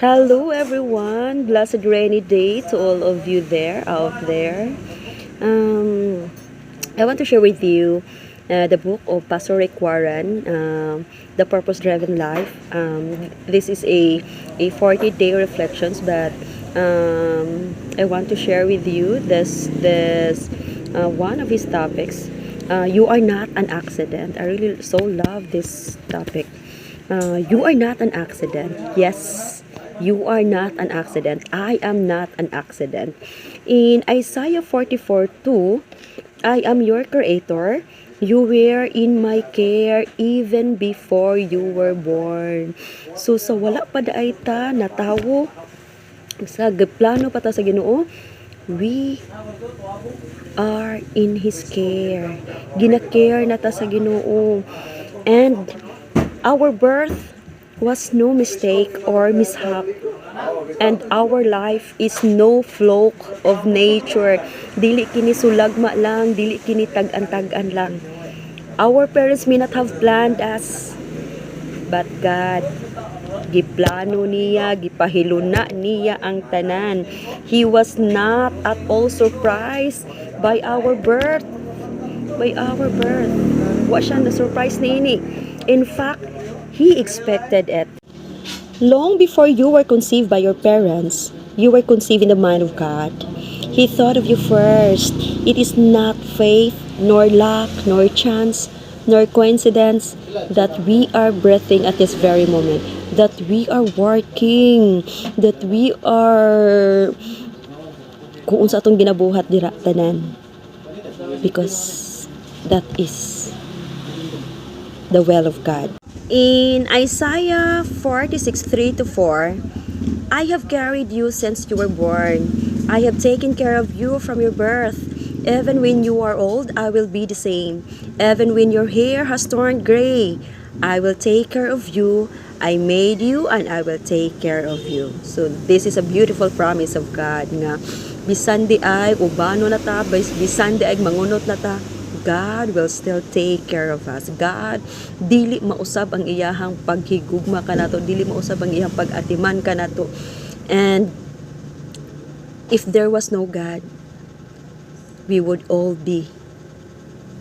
Hello, everyone. Blessed rainy day to all of you there, out there. I want to share with you the book of Pastor Rick Warren, The Purpose Driven Life. This is a 40-day reflections, but I want to share with you this one of his topics. You are not an accident. I really so love this topic. You are not an accident. Yes, you are not an accident. I am not an accident. In Isaiah 44:2, "I am your creator. You were in my care even before you were born." So sa wala pa diay ta natawo, sa plano pa ta sa Ginoo, we are in His care. Gina-care na ta sa Ginoo. And our birth was no mistake or mishap. And our life is no fluke of nature. Dili kini sulagma lang, dili kini tag-an-tag-an lang. Our parents may not have planned us, but God, giplano niya, gipahiluna niya ang tanan. He was not at all surprised by our birth. By our birth. Wa siya na surprise niini. In fact, He expected it. Long before you were conceived by your parents, you were conceived in the mind of God. He thought of you first. It is not fate, nor luck, nor chance, nor coincidence that we are breathing at this very moment, that we are working, that we are kung unsa atong ginabuhat dira tanan. Because that is the will of God. In Isaiah 46:3-4, "I have carried you since you were born. I have taken care of you from your birth. Even when you are old, I will be the same. Even when your hair has turned gray, I will take care of you. I made you and I will take care of you." So this is a beautiful promise of God nga bisan diay ubano na ta, bisan diay mangunot na ta, God will still take care of us. God, dili mausab ang iyahang paghigugma kanato, dili mausab ang iyang pag-atiman kanato. And if there was no God, we would all be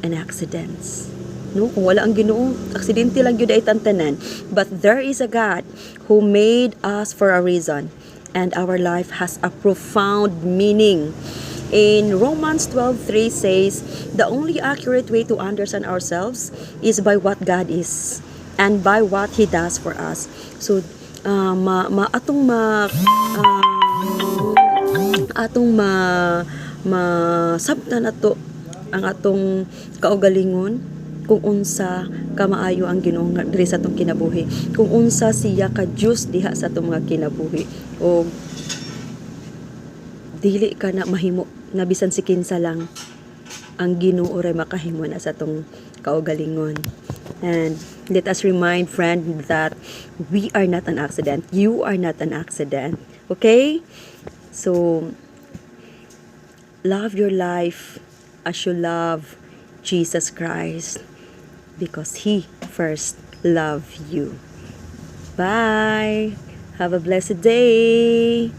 an accidents. No, kung wala ang Ginoo, aksidente lang gyud ay tanan. But there is a God who made us for a reason, and our life has a profound meaning. In Romans 12:3 says, "The only accurate way to understand ourselves is by what God is and by what He does for us." So, ma, ma atong ma atong ma masabtan nato ang atong kaugalingon kung unsa kamaayo ang Ginoo nga diri sa atong kinabuhi, kung unsa siya ka Dios diha sa atong mga kinabuhi, o dili ka na mahimo na bisan si kinsa lang. Ang Ginoo ray makahimo na sa atong kaugalingon. And let us remind, friend, that we are not an accident. You are not an accident, okay? So love your life as you love Jesus Christ because He first loved you. Bye. Have a blessed day.